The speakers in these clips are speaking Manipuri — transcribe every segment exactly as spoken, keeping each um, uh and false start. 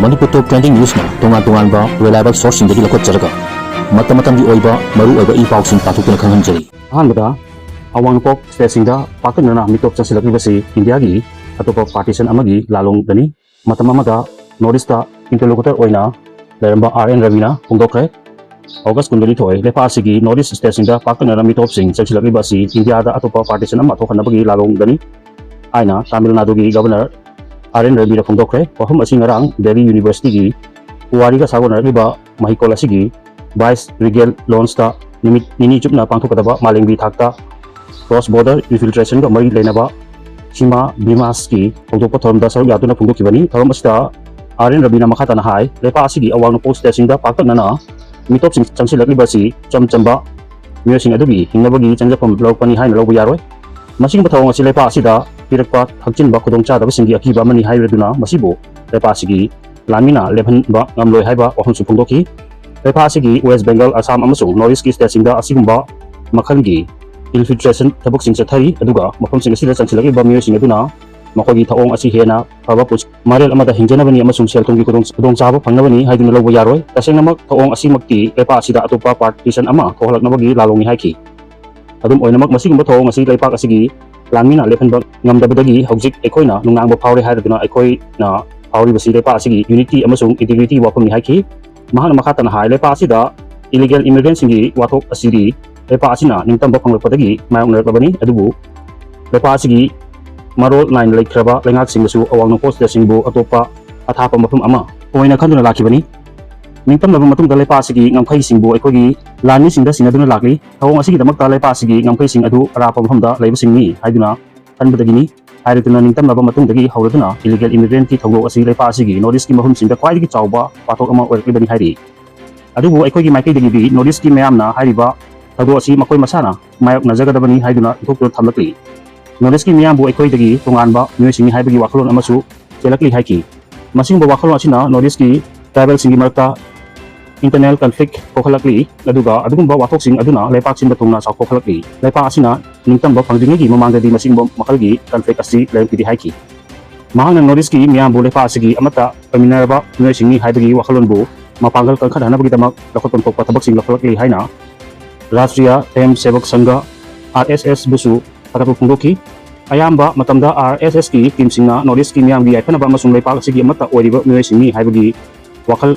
ꯃꯅꯤꯄꯨꯔ ꯇꯣꯞ ꯇ꯭ꯔꯦꯟꯗꯤꯡ ꯅ꯭ꯌꯨꯁꯅ ꯇꯣꯉꯥꯟ ꯇꯣꯉꯥꯟꯕ ꯔꯤꯂꯥꯏꯕꯜ ꯁꯣꯔꯁꯁꯤꯡꯗꯒꯤ ꯂꯧꯈꯠꯆꯔꯒ ꯃꯇꯝ ꯃꯇꯝꯒꯤ ꯑꯣꯏꯕ ꯃꯔꯨ ꯑꯣꯏꯕ ꯏ ꯄꯥꯎꯁꯤꯡ ꯄꯥꯊꯣꯛꯇꯨꯅ ꯈꯪꯍꯟꯖꯔꯤ꯫ ꯑꯍꯥꯟꯕꯗ, ꯑꯋꯥꯡ ꯅꯣꯡꯄꯣꯛ ꯁ꯭ꯇꯦꯠꯁꯤꯡꯗ ꯄꯥꯛꯇꯛꯅꯅ ꯃꯤꯇꯣꯞ ꯆꯪꯁꯤꯜꯂꯛꯂꯤꯕꯁꯤ ꯏꯟꯗꯤꯌꯥꯒꯤ ꯑꯇꯣꯞꯄ ꯄꯥꯔꯇꯤꯁꯟ ꯑꯃꯒꯤ ꯂꯥꯂꯣꯡꯗꯅꯤ꯫ ꯃꯇꯝ ꯑꯃꯗ ꯅꯣꯔꯠ ꯏꯁꯇ ꯏꯟꯇꯔꯂꯣꯀꯨꯇꯔ ꯑꯣꯏꯅ ꯂꯩꯔꯝꯕ ꯑꯥꯔ ꯑꯦꯟ ꯔꯕꯤꯅ ꯐꯣꯡꯗꯣꯛꯈ꯭ꯔꯦ꯫ ꯑꯣꯒꯁ ꯀꯨꯟꯒꯅꯤꯊꯣꯏ, ꯂꯩꯄꯥꯛ ꯑꯁꯤꯒꯤ ꯅꯣꯔꯠ ꯏꯁ ꯁ꯭ꯇꯦꯠꯁꯤꯡꯗ ꯄꯥꯛꯇꯛꯅꯅ ꯃꯤꯇꯣꯞꯁꯤꯡ ꯆꯪꯁꯤꯜꯂꯛꯂꯤꯕ ꯑꯁꯤ ꯏꯟꯗꯤꯌꯥꯗ ꯑꯇꯣꯞꯄ ꯄꯥꯔꯇꯤꯁꯟ ꯑꯃ ꯊꯣꯛꯍꯟꯅꯕꯒꯤ ꯂꯥꯂꯣꯡꯗꯅꯤ ꯍꯥꯏꯅ ꯇꯥꯃꯤꯜ ꯅꯥꯗꯨꯒꯤ ꯒꯕꯔꯅꯔ ꯑꯥꯔ ꯑꯦꯟ ꯔꯕꯤꯅ ꯐꯣꯡꯗꯣꯛꯈ꯭ꯔꯦ꯫ ꯋꯥꯐꯝ ꯑꯁꯤ ꯉꯔꯥꯡ ꯗꯦꯜꯂꯤ ꯌꯨꯅꯤꯚꯔꯁꯤꯇꯤꯒꯤ ꯄꯨꯋꯥꯔꯤꯒ ꯁꯥꯒꯣꯟꯅꯔꯛꯂꯤꯕ ꯃꯍꯩꯀꯣꯜ ꯑꯁꯤꯒꯤ ꯚꯥꯏꯁ ꯔꯤꯒꯦꯜ ꯂꯣꯟꯁꯇ ꯅꯨꯃꯤꯠ ꯅꯤꯅꯤ ꯆꯨꯞꯅ ꯄꯥꯡꯊꯣꯛꯀꯗꯕ ꯃꯥꯂꯦꯝꯒꯤ ꯊꯥꯛꯇ ꯀ꯭ꯔꯣꯁ ꯕꯣꯔꯗꯔ ꯏꯟꯐꯤꯜꯇ꯭ꯔꯦꯁꯟꯒ ꯃꯔꯤ ꯂꯩꯅꯕ ꯁꯤꯃꯥ ꯕꯤꯃꯥꯁꯀꯤ ꯍꯧꯗꯣꯛꯄ ꯊꯧꯔꯝꯗ ꯁꯔꯨꯛ ꯌꯥꯗꯨꯅ ꯐꯣꯡꯗꯣꯛꯈꯤꯕꯅꯤ꯫ ꯊꯧꯔꯝ ꯑꯁꯤꯗ ꯑꯥꯔ ꯑꯦꯟ ꯔꯕꯤꯅ ꯃꯈꯥ ꯇꯥꯅ ꯍꯥꯏ, ꯂꯩꯄꯥꯛ ꯑꯁꯤꯒꯤ ꯑꯋꯥꯡ ꯅꯣꯡꯄꯣꯛ ꯁ꯭ꯇꯦꯠꯁꯤꯡꯗ ꯄꯥꯛꯇꯛꯅꯅ ꯃꯤꯇꯣꯞꯁꯤꯡ ꯆꯪꯁꯤꯜꯂꯛꯂꯤꯕ ꯑꯁꯤ ꯏꯆꯝ ꯆꯝꯕ ꯃꯤꯑꯣꯏꯁꯤꯡ ꯑꯗꯨꯒꯤ ꯍꯤꯡꯅꯕꯒꯤ ꯆꯪꯖꯐꯝ ꯂꯧꯔꯛꯄꯅꯤ ꯍꯥꯏꯅ ꯂꯧꯕ ꯌꯥꯔꯣꯏ꯫ ꯃꯁꯤꯒꯨꯝꯕ ꯊꯧꯑꯣꯡ ꯑꯁꯤ ꯂꯩꯄꯥꯛ ꯑꯁꯤꯗ ꯄꯤꯔꯛꯄ ꯍꯛꯆꯤꯟꯕ ꯈꯨꯗꯣꯡꯆꯥꯗꯕꯁꯤꯡꯒꯤ ꯑꯀꯤꯕ ꯑꯃꯅꯤ ꯍꯥꯏꯔꯗꯨꯅ ꯃꯁꯤꯕꯨ ꯂꯩꯄꯥꯛ ꯑꯁꯤꯒꯤ ꯂꯥꯟꯃꯤꯅ ꯂꯦꯞꯍꯟꯕ ꯉꯝꯂꯣꯏ ꯍꯥꯏꯕ ꯋꯥꯐꯝꯁꯨ ꯐꯣꯡꯗꯣꯛꯈꯤ꯫ ꯂꯩꯄꯥꯛ ꯑꯁꯤꯒꯤ ꯋꯦꯁ ꯕꯦꯡꯒꯜ, ꯑꯁꯥꯝ ꯑꯃꯁꯨꯡ ꯅꯣꯔꯠ ꯏꯁꯀꯤ ꯁ꯭ꯇꯦꯠꯁꯤꯡꯗ ꯑꯁꯤꯒꯨꯝꯕ ꯃꯈꯜꯒꯤ ꯏꯟꯐꯤꯜꯇ꯭ꯔꯦꯁꯟ ꯊꯕꯛꯁꯤꯡ ꯆꯠꯊꯔꯤ, ꯑꯗꯨꯒ ꯃꯐꯝꯁꯤꯡ ꯑꯁꯤꯗ ꯆꯪꯁꯤꯜꯂꯛꯂꯤꯕ ꯃꯤꯑꯣꯏꯁꯤꯡ ꯑꯗꯨꯅ ꯃꯈꯣꯏꯒꯤ ꯊꯧꯑꯣꯡ ꯑꯁꯤ ꯍꯦꯟꯅ ꯐꯕ ꯄꯨꯟꯁꯤ ꯃꯔꯦꯜ ꯑꯃꯗ ꯍꯤꯡꯖꯅꯕꯅꯤ ꯑꯃꯁꯨꯡ ꯁꯦꯜ ꯊꯨꯝꯒꯤ ꯈꯨꯗꯣꯡ-, ꯈꯨꯗꯣꯡꯆꯥꯕ ꯐꯪꯅꯕꯅꯤ ꯍꯥꯏꯗꯨꯅ ꯂꯧꯕ ꯌꯥꯔꯣꯏ꯫ ꯇꯁꯦꯡꯅꯃꯛ ꯊꯧꯑꯣꯡ ꯑꯁꯤꯃꯛꯇꯤ ꯂꯩꯄꯥꯛ ꯑꯁꯤꯗ ꯑꯇꯣꯞꯄ ꯄꯥꯔꯇꯤꯁꯟ ꯑꯃ ꯊꯣꯛꯍꯜꯂꯛꯅꯕꯒꯤ ꯂꯥꯂꯣꯡꯅꯤ ꯍꯥꯏꯈꯤ꯫ ꯑꯗꯨꯝ ꯑꯣꯏꯅꯃꯛ, ꯃꯁꯤꯒꯨꯝꯕ ꯊꯧꯑꯣꯡ ꯑꯁꯤ ꯂꯩꯄꯥꯛ ꯑꯁꯤꯒꯤ ꯂꯥꯟꯃꯤꯅ ꯂꯦꯞꯍꯟꯕ ꯉꯝꯗꯕꯗꯒꯤ ꯍꯧꯖꯤꯛ ꯑꯩꯈꯣꯏꯅ ꯅꯨꯡꯅꯥꯡꯕ ꯐꯥꯎꯔꯦ ꯍꯥꯏꯔꯗꯨꯅ ꯑꯩꯈꯣꯏꯅ ꯐꯥꯎꯔꯤꯕꯁꯤ ꯂꯩꯄꯥꯛ ꯑꯁꯤꯒꯤ ꯌꯨꯅꯤꯇꯤ ꯑꯃꯁꯨꯡ ꯏꯟꯇꯤꯒ꯭ꯔꯤꯇꯤ ꯋꯥꯐꯝꯅꯤ ꯍꯥꯏꯈꯤ꯫ ꯃꯍꯥꯛꯅ ꯃꯈꯥ ꯇꯥꯅ ꯍꯥꯏ, ꯂꯩꯄꯥꯛ ꯑꯁꯤꯗ ꯏꯂꯤꯒꯦꯜ ꯏꯃꯤꯒ꯭ꯔꯦꯟꯁꯤꯡꯒꯤ ꯋꯥꯊꯣꯛ ꯑꯁꯤꯗꯤ ꯂꯩꯄꯥꯛ ꯑꯁꯤꯅ ꯅꯤꯡꯇꯝꯕ ꯐꯪꯂꯛꯄꯗꯒꯤ ꯃꯥꯌꯣꯛꯅꯔꯛꯂꯕꯅꯤ, ꯑꯗꯨꯕꯨ ꯂꯩꯄꯥꯛ ꯑꯁꯤꯒꯤ ꯃꯔꯣꯜ ꯅꯥꯏꯅ ꯂꯩꯈ꯭ꯔꯕ ꯂꯩꯉꯥꯛꯁꯤꯡꯅꯁꯨ ꯑꯋꯥꯡ ꯅꯣꯡꯄꯣꯛ ꯁ꯭ꯇꯦꯠꯁꯤꯡꯕꯨ ꯑꯇꯣꯞꯄ ꯑꯊꯥꯞꯄ ꯃꯐꯝ ꯑꯃ ꯑꯣꯏꯅ ꯈꯟꯗꯨꯅ ꯂꯥꯛꯈꯤꯕꯅꯤ꯫ ꯅꯤꯡꯇꯝꯂꯕ ꯃꯇꯨꯡꯗ ꯂꯩꯄꯥꯛ ꯑꯁꯤꯒꯤ ꯉꯝꯈꯩꯁꯤꯡꯕꯨ ꯑꯩꯈꯣꯏꯒꯤ ꯂꯥꯟꯃꯤꯁꯤꯡꯗ ꯁꯤꯟꯅꯗꯨꯅ ꯂꯥꯛꯂꯤ꯫ ꯊꯧꯑꯣꯡ ꯑꯁꯤꯒꯤꯗꯃꯛꯇ ꯂꯩꯄꯥꯛ ꯑꯁꯤꯒꯤ ꯉꯝꯈꯩꯁꯤꯡ ꯑꯗꯨ ꯑꯔꯥꯞꯄ ꯃꯐꯝꯗ ꯂꯩꯕꯁꯤꯡꯅꯤ ꯍꯥꯏꯗꯨꯅ ꯈꯟꯕꯗꯒꯤꯅꯤ ꯍꯥꯏꯔꯗꯨꯅ ꯅꯤꯡꯇꯝꯂꯕ ꯃꯇꯨꯡꯗꯒꯤ ꯍꯧꯔꯗꯨꯅ ꯏꯂꯤꯒꯦꯜ ꯏꯃꯤꯒ꯭ꯔꯦꯟꯠꯀꯤ ꯊꯧꯗꯣꯛ ꯑꯁꯤ ꯂꯩꯄꯥꯛ ꯑꯁꯤꯒꯤ ꯅꯣꯔꯠ ꯏꯁ꯭ꯠꯀꯤ ꯃꯐꯝꯁꯤꯡꯗ ꯈ꯭ꯋꯥꯏꯗꯒꯤ ꯆꯥꯎꯕ ꯄꯥꯊꯣꯛ ꯑꯃ ꯑꯣꯏꯔꯛꯂꯤꯕꯅꯤ ꯍꯥꯏꯔꯤ꯫ ꯑꯗꯨꯕꯨ ꯑꯩꯈꯣꯏꯒꯤ ꯃꯥꯏꯀꯩꯗꯒꯤꯗꯤ ꯅꯣꯔꯠ ꯏꯁ꯭ꯠꯀꯤ ꯃꯤꯌꯥꯝꯅ ꯍꯥꯏꯔꯤꯕ ꯊꯧꯗꯣꯛ ꯑꯁꯤ ꯃꯈꯣꯏ ꯃꯁꯥꯅ ꯃꯥꯌꯣꯛꯅꯖꯒꯗꯕꯅꯤ ꯍꯥꯏꯗꯨꯅ ꯏꯊꯣꯛꯇꯨꯅ ꯊꯝꯂꯛꯂꯤ꯫ ꯅꯣꯔꯠ ꯏꯁ꯭ꯠꯀꯤ ꯃꯤꯌꯥꯝꯕꯨ ꯑꯩꯈꯣꯏꯗꯒꯤ ꯇꯣꯉꯥꯟꯕ ꯃꯤꯑꯣꯏꯁꯤꯡꯅꯤ ꯍꯥꯏꯕꯒꯤ ꯋꯥꯈꯜꯂꯣꯟ ꯑꯃꯁꯨ ꯆꯦꯜꯂꯛꯂꯤ ꯍꯥꯏꯈꯤ꯫ ꯃꯁꯤꯒꯨꯝꯕ ꯋꯥꯈꯜꯂꯣꯟ ꯑꯁꯤꯅ ꯅꯣꯔꯠ ꯏꯁ꯭ꯠꯀꯤ ꯇ꯭ꯔꯥꯏꯕꯦꯜꯁꯤꯡꯒꯤ ꯃꯔꯛꯇ ꯏꯟꯇꯔꯅꯦꯜ ꯀꯟꯐ꯭ꯂꯤꯛ ꯊꯣꯛꯍꯜꯂꯛꯂꯤ꯫ ꯑꯗꯨꯒ ꯑꯗꯨꯒꯨꯝꯕ ꯋꯥꯊꯣꯛꯁꯤꯡ ꯑꯗꯨꯅ ꯂꯩꯄꯥꯛ ꯁꯤꯟꯕ ꯊꯨꯡꯅ ꯆꯥꯎꯊꯣꯛꯍꯜꯂꯛꯂꯤ꯫ ꯂꯩꯄꯥꯛ ꯑꯁꯤꯅ ꯅꯤꯡꯇꯝꯕ ꯐꯪꯗ꯭ꯔꯤꯉꯩꯒꯤ ꯃꯃꯥꯡꯗꯗꯤ ꯃꯁꯤꯒꯨꯝꯕ ꯃꯈꯜꯒꯤ ꯀꯟꯐ꯭ꯂꯤꯛ ꯑꯁꯤ ꯂꯩꯔꯝꯈꯤꯗꯦ ꯍꯥꯏꯈꯤ꯫ ꯃꯍꯥꯛꯅ ꯅꯣꯔꯠ ꯏꯁꯀꯤ ꯃꯤꯌꯥꯝꯕꯨ ꯂꯩꯄꯥꯛ ꯑꯁꯤꯒꯤ ꯑꯃꯠꯇ ꯑꯣꯏꯃꯤꯟꯅꯔꯕ ꯃꯤꯑꯣꯏꯁꯤꯡꯅꯤ ꯍꯥꯏꯕꯒꯤ ꯋꯥꯈꯜꯂꯣꯟꯕꯨ ꯃꯄꯥꯡꯒꯜ ꯀꯟꯈꯠꯍꯟꯅꯕꯒꯤꯗꯃꯛ ꯂꯧꯈꯠꯐꯝ ꯊꯣꯛꯄ ꯊꯕꯛꯁꯤꯡ ꯂꯧꯈꯠꯂꯛꯂꯤ ꯍꯥꯏꯅ ꯔꯥꯁꯇ꯭ꯔꯤꯌꯥ ꯁ꯭ꯋꯌꯝ ꯁꯦꯕꯛ ꯁꯪꯘ, ꯑꯥꯔ ꯑꯦꯁ ꯑꯦꯁ, ꯕꯨꯁꯨ ꯊꯥꯒꯠꯄ ꯐꯣꯡꯗꯣꯛꯈꯤ꯫ ꯑꯌꯥꯝꯕ ꯃꯇꯝꯗ ꯑꯥꯔ ꯑꯦꯁ ꯑꯦꯁꯀꯤ ꯇꯤꯝꯁꯤꯡꯅ ꯅꯣꯔꯠ ꯏꯁꯀꯤ ꯃꯤꯌꯥꯝꯒꯤ ꯌꯥꯏꯐꯅꯕ ꯑꯃꯁꯨꯡ ꯂꯩꯄꯥꯛ ꯑꯁꯤꯒꯤ ꯑꯃꯠꯇ ꯑꯣꯏꯔꯤꯕ ꯃꯤꯑꯣꯏꯁꯤꯡꯅꯤ ꯍꯥꯏꯕꯒꯤ ꯋꯥꯈꯜ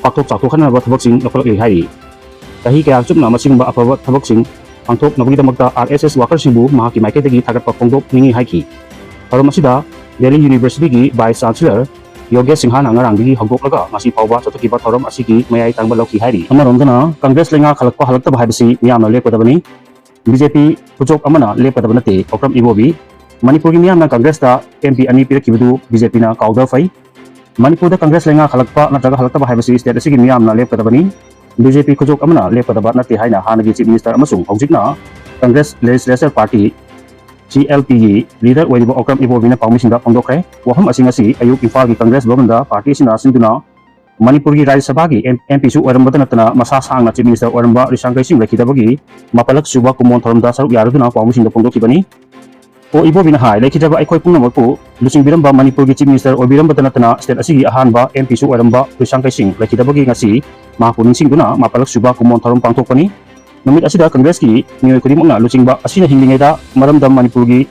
ꯄꯥꯛꯊꯣꯛ ꯆꯥꯎꯊꯣꯛꯍꯟꯅꯕ ꯊꯕꯛꯁꯤꯡ ꯂꯧꯈꯠꯂꯛꯂꯤ ꯍꯥꯏꯔꯤ꯫ ꯆꯍꯤ ꯀꯌꯥ ꯆꯨꯞꯅ ꯃꯁꯤꯒꯨꯝꯕ ꯑꯐꯕ ꯊꯕꯛꯁꯤꯡ ꯄꯥꯡꯊꯣꯛꯅꯕꯒꯤꯗꯃꯛꯇ ꯑꯥꯔ ꯑꯦꯁ ꯑꯦꯁ ꯋꯥꯀꯔꯁꯤꯡꯕꯨ ꯃꯍꯥꯛꯀꯤ ꯃꯥꯏꯀꯩꯗꯒꯤ ꯊꯥꯒꯠꯄ ꯐꯣꯡꯗꯣꯛꯅꯤꯡꯏ ꯍꯥꯏꯈꯤ꯫ ꯊꯧꯔꯝ ꯑꯁꯤꯗ ꯗꯦꯜꯂꯤ ꯌꯨꯅꯤꯚꯔꯁꯤꯇꯤꯒꯤ ꯚꯥꯏꯁ ꯆꯥꯟꯁꯦꯂꯔ ꯌꯣꯒꯦꯁ ꯁꯤꯡꯍꯥꯅ ꯉꯔꯥꯡꯗꯒꯤ ꯍꯧꯗꯣꯛꯂꯒ ꯉꯁꯤ ꯐꯥꯎꯕ ꯆꯠꯊꯈꯤꯕ ꯊꯧꯔꯝ ꯑꯁꯤꯒꯤ ꯃꯌꯥꯏ ꯇꯥꯡꯕ ꯂꯧꯈꯤ ꯍꯥꯏꯔꯤ꯫ ꯑꯃꯔꯣꯝꯗꯅ ꯀꯪꯒ꯭ꯔꯦꯁ ꯂꯩꯉꯥꯛ ꯍꯜꯂꯛꯄ ꯍꯜꯂꯛꯇꯕ ꯍꯥꯏꯕꯁꯤ ꯃꯤꯌꯥꯝꯅ ꯂꯦꯞꯀꯗꯕꯅꯤ꯫ ꯕꯤ ꯖꯦ ꯄꯤ ꯈꯨꯆꯣꯞ ꯑꯃꯅ ꯂꯦꯞꯀꯗꯕ ꯅꯠꯇꯦ, ꯑꯣꯀ꯭ꯔꯝ ꯏꯕꯣꯕꯤ꯫ ꯃꯅꯤꯄꯨꯔꯒꯤ ꯃꯤꯌꯥꯝꯅ ꯀꯪꯒ꯭ꯔꯦꯁꯇ ꯑꯦꯝ ꯄꯤ ꯑꯅꯤ ꯄꯤꯔꯛꯈꯤꯕꯗꯨ ꯕꯤ ꯖꯦ ꯄꯤꯅ ꯀꯥꯎꯗꯕ ꯐꯩ꯫ ꯃꯅꯤꯄꯨꯔꯗ ꯀꯪꯒ꯭ꯔꯦꯁ ꯂꯩꯉꯥꯛ ꯍꯜꯂꯛꯄ ꯅꯠꯇ꯭ꯔꯒ ꯍꯜꯂꯛꯇꯕ ꯍꯥꯏꯕꯁꯤ ꯁ꯭ꯇꯦꯠ ꯑꯁꯤꯒꯤ ꯃꯤꯌꯥꯝꯅ ꯂꯦꯞꯀꯗꯕꯅꯤ꯫ ꯕꯤ ꯖꯦ ꯄꯤ ꯈꯨꯆꯣꯞ ꯑꯃꯅ ꯂꯦꯞꯀꯗꯕ ꯅꯠꯇꯦ ꯍꯥꯏꯅ ꯍꯥꯟꯅꯒꯤ ꯆꯤꯐ ꯃꯤꯅꯤꯁꯇꯔ ꯑꯃꯁꯨꯡ ꯍꯧꯖꯤꯛꯅ ꯀꯪꯒ꯭ꯔꯦꯁ ꯂꯦꯖꯤꯁꯂꯦꯆꯔ ꯄꯥꯔꯇꯤ, ꯁꯤ ꯑꯦꯜ ꯄꯤꯒꯤ ꯂꯤꯗꯔ ꯑꯣꯏꯔꯤꯕ ꯑꯣꯀ꯭ꯔꯝ ꯏꯕꯣꯕꯤꯅ ꯄꯥꯎꯃꯤꯁꯤꯡꯗ ꯐꯣꯡꯗꯣꯛꯈ꯭ꯔꯦ꯫ ꯋꯥꯐꯝ ꯑꯁꯤ ꯉꯁꯤ ꯑꯌꯨꯛ ꯏꯝꯐꯥꯜꯒꯤ ꯀꯪꯒ꯭ꯔꯦꯁ ꯚꯕꯟꯗ ꯄꯥꯔꯇꯤ ꯑꯁꯤꯅ ꯁꯤꯟꯗꯨꯅ ꯃꯅꯤꯄꯨꯔꯒꯤ ꯔꯥꯖ꯭ꯌ ꯁꯚꯥꯒꯤ ꯑꯦꯝ ꯄꯤꯁꯨ ꯑꯣꯏꯔꯝꯕꯗ ꯅꯠꯇꯅ ꯃꯁꯥ ꯁꯥꯡꯅ ꯆꯤꯐ ꯃꯤꯅꯤꯁꯇꯔ ꯑꯣꯏꯔꯝꯕ ꯔꯤꯁꯥꯡꯈꯩ ꯁꯤꯡ ꯂꯩꯈꯤꯗꯕꯒꯤ ꯃꯥꯄꯜꯂꯛ ꯁꯨꯕ ꯀꯨꯝꯑꯣꯟ ꯊꯧꯔꯝꯗ ꯁꯔꯨꯛ ꯌꯥꯔꯗꯨꯅ ꯄꯥꯎꯃꯤꯁꯤꯡꯗ ꯐꯣꯡꯗꯣꯛꯈꯤꯕꯅꯤ꯫ ꯑꯣ ꯏꯕꯣꯕꯤꯅ ꯍꯥꯏ, ꯂꯩꯈꯤꯗ꯭ꯔꯕ ꯑꯩꯈꯣꯏ ꯄꯨꯝꯅꯃꯛꯄꯨ ꯂꯨꯆꯤꯡꯕꯤꯔꯝꯕ ꯃꯅꯤꯄꯨꯔꯒꯤ ꯆꯤꯐ ꯃꯤꯅꯤꯁꯇꯔ ꯑꯣꯏꯕꯤꯔꯝꯕꯗ ꯅꯠꯇꯅ ꯁ꯭ꯇꯦꯠ ꯑꯁꯤꯒꯤ ꯑꯍꯥꯟꯕ ꯑꯦꯝ ꯄꯤꯁꯨ ꯑꯣꯏꯔꯝꯕ ꯔꯤꯁꯥꯡꯈꯩ ꯁꯤꯡ ꯂꯩꯈꯤꯗꯕꯒꯤ ꯉꯁꯤ ꯃꯍꯥꯛꯄꯨ ꯅꯤꯡꯁꯤꯡꯗꯨꯅ ꯃꯥꯄꯜꯂꯛ ꯁꯨꯕ ꯀꯨꯝꯑꯣꯟ ꯊꯧꯔꯝ ꯄꯥꯡꯊꯣꯛꯄꯅꯤ꯫ ꯅꯨꯃꯤꯠ ꯑꯁꯤꯗ ꯀꯪꯒ꯭ꯔꯦꯁꯀꯤ ꯃꯤꯑꯣꯏ ꯈꯨꯗꯤꯡꯃꯛꯅ ꯂꯨꯆꯤꯡꯕ ꯑꯁꯤꯅ ꯍꯤꯡꯂꯤꯉꯩꯗ ꯃꯔꯝꯗꯝ ꯃꯅꯤꯄꯨꯔꯒꯤ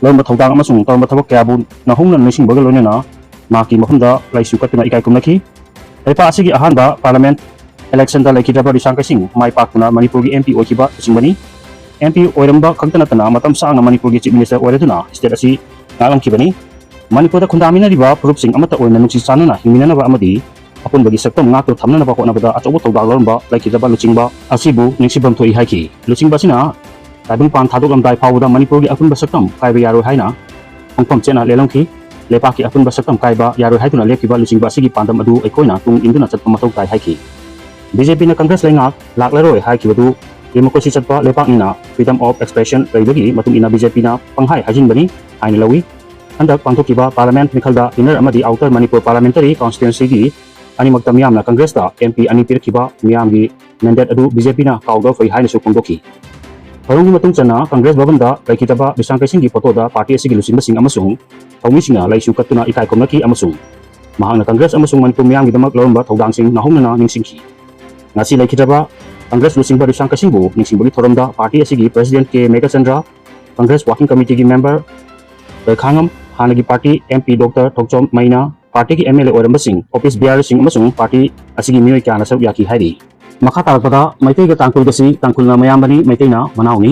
ꯂꯧꯔꯝꯕ ꯊꯧꯗꯥꯡ ꯑꯃꯁꯨꯡ ꯇꯧꯔꯝꯕ ꯊꯕꯛ ꯀꯌꯥꯕꯨ ꯅꯧꯍꯧꯅ ꯅꯤꯡꯁꯤꯡꯕꯒ ꯂꯣꯏꯅꯅ ꯃꯍꯥꯛꯀꯤ ꯃꯐꯝꯗ ꯂꯩꯁꯨ ꯀꯠꯇꯨꯅ ꯏꯀꯥꯏ ꯈꯨꯝꯅꯈꯤ꯫ ꯂꯩꯄꯥꯛ ꯑꯁꯤꯒꯤ ꯑꯍꯥꯟꯕ ꯄꯥꯔꯂꯤꯌꯥꯃꯦꯟꯠ ꯏꯂꯦꯛꯁꯟꯗ ꯂꯩꯈꯤꯗ꯭ꯔꯕ ꯔꯤꯁꯥꯡꯈꯩ ꯁꯤꯡ ꯃꯥꯏ ꯄꯥꯛꯇꯨꯅ ꯃꯅꯤꯄꯨꯔꯒꯤ ꯑꯦꯝ ꯄꯤ ꯑꯣꯏꯈꯤꯕ ꯂꯨꯆꯤꯡꯕꯅꯤ꯫ ꯑꯦꯝ ꯄꯤ ꯑꯣꯏꯔꯝꯕ ꯈꯛꯇ ꯅꯠꯇꯅ ꯃꯇꯝ ꯁꯥꯡꯅ ꯃꯅꯤꯄꯨꯔꯒꯤ ꯆꯤꯐ ꯃꯤꯅꯤꯁꯇꯔ ꯑꯣꯏꯔꯗꯨꯅ ꯁ꯭ꯇꯦꯠ ꯑꯁꯤ ꯉꯥꯛꯂꯝꯈꯤꯕꯅꯤ꯫ ꯃꯅꯤꯄꯨꯔꯗ ꯈꯨꯟꯗꯥꯃꯤꯟꯅꯔꯤꯕ ꯐꯨꯔꯨꯞꯁꯤꯡ ꯑꯃꯠꯇ ꯑꯣꯏꯅ ꯅꯨꯡꯁꯤ ꯆꯥꯟꯅꯅ ꯍꯤꯡꯃꯤꯟꯅꯅꯕ ꯑꯃꯗꯤ ꯑꯄꯨꯟꯕꯒꯤ ꯁꯛꯇꯝ ꯉꯥꯛꯇꯨꯅ ꯊꯝꯅꯅꯕ ꯍꯣꯠꯅꯕꯗ ꯑꯆꯧꯕ ꯊꯧꯗꯥꯡ ꯂꯧꯔꯝꯕ ꯂꯩꯈꯤꯗ꯭ꯔꯕ ꯂꯨꯆꯤꯡꯕ ꯑꯁꯤꯕꯨ ꯅꯤꯡꯁꯤꯡꯐꯝ ꯊꯣꯛꯏ ꯍꯥꯏꯈꯤ꯫ ꯂꯨꯆꯤꯡꯕ ꯑꯁꯤꯅ ꯇꯥꯏꯕꯪꯄꯥꯟ ꯊꯥꯗꯣꯛꯂꯝꯗꯥꯏ ꯐꯥꯎꯕꯗ ꯃꯅꯤꯄꯨꯔꯒꯤ ꯑꯄꯨꯟꯕ ꯁꯛꯇꯝ ꯀꯥꯏꯕ ꯌꯥꯔꯣꯏ ꯍꯥꯏꯅ ꯈꯣꯡꯐꯝ ꯆꯦꯠꯅ ꯂꯦꯞꯂꯝꯈꯤ꯫ ꯂꯩꯄꯥꯛꯀꯤ ꯑꯄꯨꯟꯕ ꯁꯛꯇꯝ ꯀꯥꯏꯕ ꯌꯥꯔꯣꯏ ꯍꯥꯏꯗꯨꯅ ꯂꯦꯞꯈꯤꯕ ꯂꯨꯆꯤꯡꯕ ꯑꯁꯤꯒꯤ ꯄꯥꯟꯗꯝ ꯑꯗꯨ ꯑꯩꯈꯣꯏꯅ ꯇꯨꯡ ꯏꯟꯗꯨꯅ ꯆꯠꯄ ꯃꯊꯧ ꯇꯥꯏ ꯍꯥꯏꯈꯤ꯫ ꯕꯤ ꯖꯦ ꯄꯤꯅ ꯀꯪꯒ꯭ꯔꯦꯁ ꯂꯩꯉꯥꯛ ꯂꯥꯛꯂꯔꯣꯏ ꯍꯥꯏꯈꯤꯕꯗꯨ ꯗꯦꯃꯣꯀ꯭ꯔꯦꯁꯤ ꯆꯠꯄ ꯂꯩꯄꯥꯛꯅꯤꯅ freedom of expression ꯂꯩꯕꯒꯤ ꯃꯇꯨꯡ ꯏꯟꯅ ꯕꯤ ꯖꯦ ꯄꯤꯅ ꯄꯪꯍꯥꯏ ꯍꯥꯏꯖꯤꯟꯕꯅꯤ ꯍꯥꯏꯅ ꯂꯧꯏ꯫ ꯍꯟꯗꯛ ꯄꯥꯡꯊꯣꯛꯈꯤꯕ ꯄꯥꯔꯂꯤꯌꯥꯃꯦꯟꯠ ꯃꯤꯈꯜꯗ ꯏꯟꯅꯔ ꯑꯃꯗꯤ ꯑꯥꯎꯇꯔ ꯃꯅꯤꯄꯨꯔ ꯄꯥꯔꯂꯤꯌꯥꯃꯦꯟꯇꯔꯤ ꯀꯟꯁꯇꯤꯇ꯭ꯋꯦꯟꯁꯤꯒꯤ ꯑꯅꯤꯃꯛꯇ ꯃꯤꯌꯥꯝꯅ ꯀꯪꯒ꯭ꯔꯦꯁꯇ ꯑꯦꯝ ꯄꯤ ꯑꯅꯤ ꯄꯤꯔꯛꯈꯤꯕ ꯃꯤꯌꯥꯝꯒꯤ ꯃꯦꯟꯗꯦꯠ ꯑꯗꯨ ꯕꯤ ꯖꯦ ꯄꯤꯅ ꯀꯥꯎꯗꯕ ꯐꯩ ꯍꯥꯏꯅꯁꯨ ꯐꯣꯡꯗꯣꯛꯈꯤ꯫ ꯊꯧꯔꯝꯒꯤ ꯃꯇꯨꯡ ꯆꯟꯅ ꯀꯪꯒ꯭ꯔꯦꯁ ꯚꯕꯟꯗ ꯂꯩꯈꯤꯗꯕ ꯕꯤꯁ꯭ꯔꯥꯝ ꯀꯩꯁꯤꯡꯒꯤ ꯐꯣꯇꯣꯗ ꯄꯥꯔꯇꯤ ꯑꯁꯤꯒꯤ ꯂꯨꯆꯤꯡꯕꯁꯤꯡ ꯑꯃꯁꯨꯡ ꯊꯧꯃꯤꯁꯤꯡꯅ ꯂꯩꯁꯨ ꯀꯠꯇꯨꯅ ꯏꯀꯥꯏ ꯈꯨꯝꯅꯈꯤ ꯑꯃꯁꯨꯡ ꯃꯍꯥꯛꯅ ꯀꯪꯒ꯭ꯔꯦꯁ ꯑꯃꯁꯨꯡ ꯃꯅꯤꯄꯨꯔ ꯃꯤꯌꯥꯝꯒꯤꯗꯃꯛ ꯂꯧꯔꯝꯕ ꯊꯧꯗꯥꯡꯁꯤꯡ ꯅꯧꯍꯧꯅꯅ ꯅꯤꯡꯁꯤꯡꯈꯤ꯫ ꯉꯁꯤ ꯂꯩꯈꯤꯗ꯭ꯔꯕ ꯀꯪꯒ꯭ꯔꯦꯁ ꯂꯨꯆꯤꯡꯕ ꯕꯤꯁ꯭ꯔꯥꯝ ꯀꯩꯁꯤꯡꯕꯨ ꯅꯤꯡꯁꯤꯡꯕꯒꯤ ꯊꯧꯔꯝꯗ ꯄꯥꯔꯇꯤ ꯑꯁꯤꯒꯤ ꯄ꯭ꯔꯦꯁꯤꯗꯦꯟꯠ ꯀꯦ ꯃꯦꯘꯆꯟꯗ꯭ꯔ, ꯀꯪꯒ꯭ꯔꯦꯁ ꯋꯥꯔꯀꯤꯡ ꯀꯃꯤꯇꯤꯒꯤ ꯃꯦꯝꯕꯔ ꯂꯣꯏꯈꯥꯉꯝ, ꯍꯥꯟꯅꯒꯤ ꯄꯥꯔꯇꯤ ꯑꯦꯝ ꯄꯤ ꯗꯣꯛꯇꯔ ꯊꯣꯛꯆꯣꯝ ꯃꯩꯅꯥ, ꯄꯥꯔꯇꯤꯒꯤ ꯑꯦꯝ ꯑꯦꯜ ꯑꯦ ꯑꯣꯏꯔꯝꯕꯁꯤꯡ, ꯑꯣꯐꯤꯁ ꯕꯤꯌꯥꯔꯁꯤꯡ ꯑꯃꯁꯨꯡ ꯄꯥꯔꯇꯤ ꯑꯁꯤꯒꯤ ꯃꯤꯑꯣꯏ ꯀꯌꯥꯅ ꯁꯔꯨꯛ ꯌꯥꯈꯤ ꯍꯥꯏꯔꯤ꯫ ꯃꯈꯥ ꯇꯥꯔꯛꯄꯗ ꯃꯩꯇꯩꯒ ꯇꯥꯡꯈꯨꯜꯒꯁꯤ ꯇꯥꯡꯈꯨꯜꯅ ꯃꯌꯥꯝꯕꯅꯤ, ꯃꯩꯇꯩꯅ ꯃꯅꯥꯎꯅꯤ꯫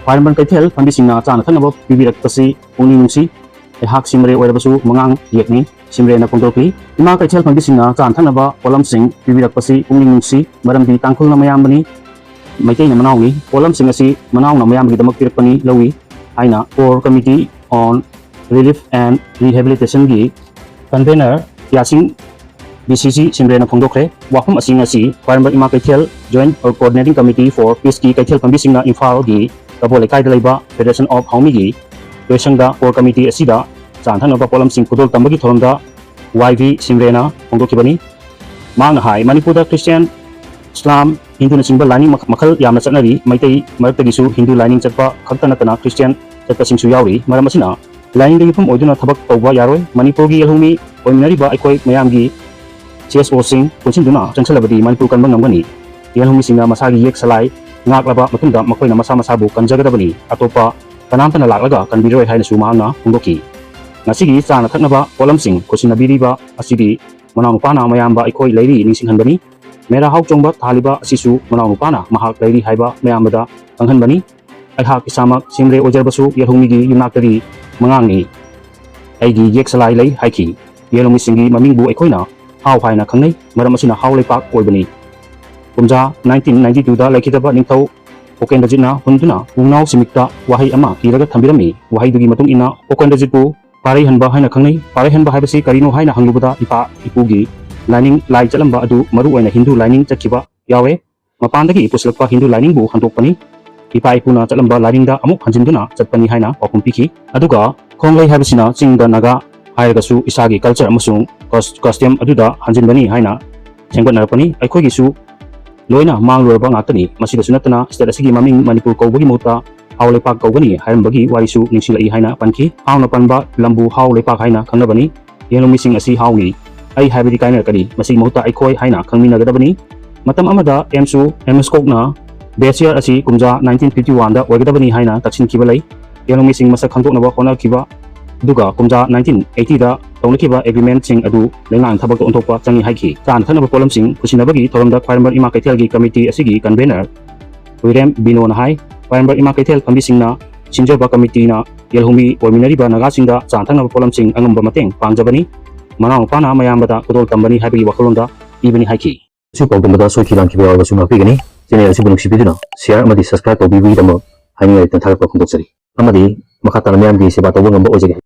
ꯈ꯭ꯋꯥꯏꯔꯝꯕꯟ ꯀꯩꯊꯦꯜ ꯐꯝꯕꯤꯁꯤꯡꯅ ꯆꯥꯅ ꯊꯛꯅꯕ ꯄꯤꯕꯤꯔꯛꯄꯁꯤ ꯄꯨꯛꯅꯤꯡ ꯅꯨꯡꯁꯤ꯫ ꯑꯩꯍꯥꯛ ꯁꯤꯝꯔꯦ ꯑꯣꯏꯔꯕꯁꯨ ꯃꯉꯥꯡ ꯌꯦꯛꯅꯤ, ꯁꯤꯝꯔꯦꯅ ꯐꯣꯡꯗꯣꯛꯂꯤ꯫ ꯏꯃꯥ ꯀꯩꯊꯦꯜ ꯐꯝꯕꯤꯁꯤꯡꯅ ꯆꯥꯅ ꯊꯛꯅꯕ ꯄꯣꯠꯂꯝꯁꯤꯡ ꯄꯤꯕꯤꯔꯛꯄꯁꯤ ꯄꯨꯛꯅꯤꯡ ꯅꯨꯡꯁꯤ, ꯃꯔꯝꯗꯤ ꯇꯥꯡꯈꯨꯜꯅ ꯃꯌꯥꯝꯕꯅꯤ, ꯃꯩꯇꯩꯅ ꯃꯅꯥꯎꯅꯤ꯫ ꯄꯣꯠꯂꯝꯁꯤꯡ ꯑꯁꯤ ꯃꯅꯥꯎꯅ ꯃꯌꯥꯝꯕꯒꯤꯗꯃꯛ ꯄꯤꯔꯛꯄꯅꯤ ꯂꯧꯏ ꯍꯥꯏꯅ Core Committee on Relief and Rehabilitationꯒꯤ convener ꯌꯥꯁꯤꯡ ꯕꯤ ꯁꯤ ꯁꯤ ꯁꯤꯝꯔꯦꯅ ꯐꯣꯡꯗꯣꯛꯈ꯭ꯔꯦ꯫ ꯋꯥꯐꯝ ꯑꯁꯤꯡ ꯑꯁꯤ ꯈ꯭ꯋꯥꯏꯔꯝꯕꯟ ꯏꯃꯥ ꯀꯩꯊꯦꯜ Joint Coordinating Committee for Peaceꯀꯤ ꯀꯩꯊꯦꯜ ꯐꯝꯕꯤꯁꯤꯡꯅ ꯏꯝꯐꯥꯜꯒꯤ ꯀꯕꯣ ꯂꯩꯀꯥꯏꯗ ꯂꯩꯕ Federation of ꯍꯥꯎꯃꯤꯒꯤ ꯂꯣꯏꯁꯪꯗ Core Committee ꯑꯁꯤꯗ ꯆꯥꯅ ꯊꯛꯅꯕ ꯄꯣꯠꯂꯝꯁꯤꯡ ꯈꯨꯗꯣꯜ ꯇꯝꯕꯒꯤ ꯊꯧꯔꯝꯗ ꯋꯥꯏ ꯚꯤ ꯁꯤꯝꯔꯦꯅ ꯐꯣꯡꯗꯣꯛꯈꯤꯕꯅꯤ꯫ ꯃꯍꯥꯛꯅ ꯍꯥꯏ, ꯃꯅꯤꯄꯨꯔꯗ ꯈ꯭ꯔꯤꯁꯇꯤꯌꯥꯟ, ꯏꯁꯂꯥꯝ, ꯍꯤꯟꯗꯨꯅꯆꯤꯡꯕ ꯂꯥꯏꯅꯤꯡ ꯃꯈ-, ꯃꯈꯜ ꯌꯥꯝꯅ ꯆꯠꯅꯔꯤ꯫ ꯃꯩꯇꯩ ꯃꯔꯛꯇꯒꯤꯁꯨ ꯍꯤꯟꯗꯨ ꯂꯥꯏꯅꯤꯡ ꯆꯠꯄ ꯈꯛꯇ ꯅꯠꯇꯅ ꯈ꯭ꯔꯤꯁꯇꯤꯌꯥꯟ ꯆꯠꯄꯁꯤꯡꯁꯨ ꯌꯥꯎꯔꯤ꯫ ꯃꯔꯝ ꯑꯁꯤꯅ ꯂꯥꯏꯅꯤꯡꯗ ꯌꯨꯝꯐꯝ ꯑꯣꯏꯗꯨꯅ ꯊꯕꯛ ꯇꯧꯕ ꯌꯥꯔꯣꯏ꯫ ꯃꯅꯤꯄꯨꯔꯒꯤ ꯌꯦꯜꯍꯧꯃꯤ ꯑꯣꯏꯃꯤꯟꯅꯔꯤꯕ ꯑꯩꯈꯣꯏ ꯃꯌꯥꯝꯒꯤ ꯁꯤ ꯑꯦꯁ ꯑꯣꯁꯤꯡ ꯄꯨꯟꯁꯤꯟꯗꯨꯅ ꯆꯪꯁꯤꯜꯂꯕꯗꯤ ꯃꯅꯤꯄꯨꯔ ꯀꯟꯕ ꯉꯝꯒꯅꯤ꯫ ꯌꯦꯜꯍꯧꯃꯤꯁꯤꯡꯅ ꯃꯁꯥꯒꯤ ꯌꯦꯛ ꯁꯂꯥꯏ ꯉꯥꯛꯂꯕ ꯃꯇꯨꯡꯗ ꯃꯈꯣꯏꯅ ꯃꯁꯥ ꯃꯁꯥꯕꯨ ꯀꯟꯖꯒꯗꯕꯅꯤ꯫ ꯑꯇꯣꯞꯄ ꯀꯅꯥꯝꯇꯅ ꯂꯥꯛꯂꯒ ꯀꯟꯕꯤꯔꯣꯏ ꯍꯥꯏꯅꯁꯨ ꯃꯍꯥꯛꯅ ꯐꯣꯡꯗꯣꯛꯈꯤ꯫ ꯉꯁꯤꯒꯤ ꯆꯥꯅ ꯊꯛꯅꯕ ꯄꯣꯠꯂꯝꯁꯤꯡ ꯈꯨꯠꯁꯤꯟꯅꯕꯤꯔꯤꯕ ꯑꯁꯤꯗꯤ ꯃꯅꯥꯎꯅꯨꯄꯥꯅ ꯃꯌꯥꯝꯕ ꯑꯩꯈꯣꯏ ꯂꯩꯔꯤ ꯅꯤꯡꯁꯤꯡꯍꯟꯕꯅꯤ꯫ ꯃꯦꯔꯥ ꯍꯥꯎ ꯆꯣꯡꯕ ꯊꯥꯜꯂꯤꯕ ꯑꯁꯤꯁꯨ ꯃꯅꯥꯎꯅꯨꯄꯥꯅ ꯃꯍꯥꯛ ꯂꯩꯔꯤ ꯍꯥꯏꯕ ꯃꯌꯥꯝꯕꯗ ꯈꯪꯍꯟꯕꯅꯤ꯫ ꯑꯩꯍꯥꯛ ꯏꯁꯥꯃꯛ ꯁꯤꯝꯔꯦ ꯑꯣꯏꯖꯔꯕꯁꯨ ꯌꯦꯜꯍꯧꯃꯤꯒꯤ ꯌꯨꯝꯅꯥꯛꯇꯒꯤ ꯃꯉꯥꯡꯅꯤ꯫ ꯑꯩꯒꯤ ꯌꯦꯛ ꯁꯂꯥꯏ ꯂꯩ ꯍꯥꯏꯈꯤ꯫ ꯌꯦꯜꯍꯧꯃꯤꯁꯤꯡꯒꯤ ꯃꯃꯤꯡꯕꯨ ꯑꯩꯈꯣꯏꯅ ꯍꯥꯎ ꯍꯥꯏꯅ ꯈꯪꯅꯩ, ꯃꯔꯝ ꯑꯁꯤꯅ ꯍꯥꯎ ꯂꯩꯄꯥꯛ ꯑꯣꯏꯕꯅꯤ꯫ ꯀꯨꯝꯖꯥ nineteen ninety twoꯗ ꯂꯩꯈꯤꯗꯕ ꯅꯤꯡꯊꯧ ꯎꯄꯦꯟꯗ꯭ꯔꯖꯤꯠꯅ ꯍꯨꯟꯗꯨꯅ ꯄꯨꯡꯅꯥꯎ ꯁꯤꯃꯤꯛꯇ ꯋꯥꯍꯩ ꯑꯃ ꯏꯔꯒ ꯊꯝꯕꯤꯔꯝꯃꯤ꯫ ꯋꯥꯍꯩꯗꯨꯒꯤ ꯃꯇꯨꯡ ꯏꯟꯅ ꯎꯄꯦꯟꯗ꯭ꯔꯖꯤꯠꯄꯨ ꯄꯥꯔꯩꯍꯟꯕ ꯍꯥꯏꯅ ꯈꯪꯅꯩ꯫ ꯄꯥꯔꯩꯍꯟꯕ ꯍꯥꯏꯕꯁꯤ ꯀꯔꯤꯅꯣ ꯍꯥꯏꯅ ꯍꯪꯂꯨꯕꯗ ꯏꯄꯥ ꯏꯄꯨꯒꯤ ꯂꯥꯏꯅꯤꯡ ꯂꯥꯏ ꯆꯠꯂꯝꯕ ꯑꯗꯨ ꯃꯔꯨ ꯑꯣꯏꯅ ꯍꯤꯟꯗꯨ ꯂꯥꯏꯅꯤꯡ ꯆꯠꯈꯤꯕ ꯌꯥꯎꯋꯦ꯫ ꯃꯄꯥꯟꯗꯒꯤ ꯄꯨꯁꯤꯜꯂꯛꯄ ꯍꯤꯟꯗꯨ ꯂꯥꯏꯅꯤꯡꯕꯨ ꯍꯟꯗꯣꯛꯄꯅꯤ꯫ ꯏꯄꯥ ꯏꯄꯨꯅ ꯆꯠꯂꯝꯕ ꯂꯥꯏꯅꯤꯡꯗ ꯑꯃꯨꯛ ꯍꯟꯖꯤꯟꯗꯨꯅ ꯆꯠꯄꯅꯤ ꯍꯥꯏꯅ ꯄꯥꯎꯈꯨꯝ ꯄꯤꯈꯤ꯫ ꯑꯗꯨꯒ ꯈꯣꯡꯂꯩ ꯍꯥꯏꯕꯁꯤꯅ ꯆꯤꯡꯗ ꯅꯥꯒꯥ ꯍꯥꯏꯔꯒꯁꯨ ꯏꯁꯥꯒꯤ culture ꯑꯃꯁꯨꯡ cus-, custom ꯑꯗꯨꯗ ꯍꯟꯖꯤꯟꯕꯅꯤ ꯍꯥꯏꯅ ꯁꯦꯝꯒꯠꯅꯔꯛꯄꯅꯤ꯫ ꯑꯩꯈꯣꯏꯒꯤꯁꯨ ꯂꯣꯏꯅ ꯃꯥꯡꯂꯨꯔꯕ ꯉꯥꯛꯇꯅꯤ꯫ ꯃꯁꯤꯗꯁꯨ ꯅꯠꯇꯅ state ꯑꯁꯤꯒꯤ ꯃꯃꯤꯡ ꯃꯅꯤꯄꯨꯔ ꯀꯧꯕꯒꯤ ꯃꯍꯨꯠꯇ ꯍꯥꯎ ꯂꯩꯄꯥꯛ ꯀꯧꯒꯅꯤ ꯍꯥꯏꯔꯝꯕꯒꯤ ꯋꯥꯔꯤꯁꯨ ꯅꯤꯡꯁꯤꯡꯂꯛꯏ ꯍꯥꯏꯅ ꯄꯟꯈꯤ꯫ ꯍꯥꯎꯅ ꯄꯟꯕ ꯂꯝꯕꯨ ꯍꯥꯎ ꯂꯩꯄꯥꯛ ꯍꯥꯏꯅ ꯈꯪꯅꯕꯅꯤ꯫ ꯌꯦꯟꯂꯨꯝꯕꯤꯁꯤꯡ ꯑꯁꯤ ꯍꯥꯎꯅꯤ, ꯑꯩ ꯍꯥꯏꯕꯗꯤ ꯀꯥꯏꯅꯔꯛꯀꯅꯤ꯫ ꯃꯁꯤꯒꯤ ꯃꯍꯨꯠꯇ ꯑꯩꯈꯣꯏ ꯍꯥꯏꯅ ꯈꯪꯃꯤꯟꯅꯒꯗꯕꯅꯤ꯫ ꯃꯇꯝ ꯑꯃꯗ ꯑꯦꯝꯁꯨ ꯑꯦꯝꯁ ꯀꯣꯛꯅ best year ꯑꯁꯤ ꯀꯨꯝꯖꯥ nineteen fifty one ꯗ ꯑꯣꯏꯒꯗꯕꯅꯤ ꯍꯥꯏꯅ ꯇꯛꯁꯤꯟꯈꯤꯕ ꯂꯩ꯫ ꯌꯦꯟꯂꯨꯝꯕꯤꯁꯤꯡ ꯃꯁꯛ ꯈꯪꯗꯣꯛꯅꯕ ꯍꯣꯠꯅꯈꯤꯕ ꯑꯗꯨꯒ ꯀꯨꯝꯖꯥ nineteen eighty ꯗ ꯇꯧꯅꯈꯤꯕ agreement ꯁꯤꯡ ꯑꯗꯨ ꯂꯩꯉꯥꯛꯅ ꯊꯕꯛꯇ ꯑꯣꯟꯊꯣꯛꯄ ꯆꯪꯏ ꯍꯥꯏꯈꯤ꯫ ꯆꯥꯅ ꯊꯛꯅꯕ ꯄꯣꯠꯂꯝꯁꯤꯡ ꯄꯨꯁꯤꯟꯅꯕꯒꯤ ꯊꯧꯔꯝꯗ ꯈ꯭ꯋꯥꯏꯔꯝꯕ ꯏꯃꯥ ꯀꯩꯊꯦꯜꯒꯤ committee ꯑꯁꯤꯒꯤ convener ꯍꯨꯏꯔꯦꯝ ꯕꯤꯅꯣꯅ ꯍꯥꯏ, ꯈ꯭ꯋꯥꯏꯔꯝꯕ ꯏꯃꯥ ꯀꯩꯊꯦꯜ ꯐꯝꯕꯤꯁꯤꯡꯅ ꯁꯤꯟꯖꯕ committee ꯅ ꯌꯦꯜꯍꯧꯃꯤ ꯑꯣꯏꯃꯤꯟꯅꯔꯤꯕ ꯅꯥꯒꯥꯁꯤꯡꯗ ꯆꯥꯅ ꯊꯛꯅꯕ ꯄꯣꯠꯂꯝꯁꯤꯡ ꯑꯉꯝꯕ ꯃꯇꯦꯡ ꯄꯥꯡꯖꯕꯅꯤ꯫ ꯃꯅꯥꯎ ꯅꯨꯄꯥꯅ ꯃꯌꯥꯝꯕꯗ ꯈꯨꯗꯣꯜ ꯇꯝꯕꯅꯤ ꯍꯥꯏꯕꯒꯤ ꯋꯥꯈꯜꯂꯣꯟꯗ ꯄꯤꯕꯅꯤ ꯍꯥꯏꯈꯤ꯫ ꯑꯁꯤ ꯄꯥꯎꯗꯝꯕꯗ ꯁꯣꯏꯈꯤ ꯂꯥꯟꯈꯤꯕ ꯌꯥꯎꯔꯕꯁꯨ ꯉꯥꯛꯄꯤꯒꯅꯤ꯫ Channel ꯑꯁꯤꯕꯨ ꯅꯨꯡꯁꯤꯕꯤꯗꯨꯅ share ꯑꯃꯗꯤ subscribe ꯇꯧꯕꯤꯕꯒꯤꯗꯃꯛ ꯍꯥꯏꯅꯤꯡꯉꯥꯏ ꯂꯩꯇꯅ ꯊꯥꯒꯠꯄ ꯐꯣꯡꯗꯣꯛꯆꯔꯤ꯫ ꯑꯃꯗꯤ ꯃꯈꯥ ꯇꯥꯅ ꯃꯤꯌꯥꯝꯒꯤ ꯁꯦꯕꯥ ꯇꯧꯕ ꯉꯝꯕ ꯑꯣꯏꯖꯒꯦ꯫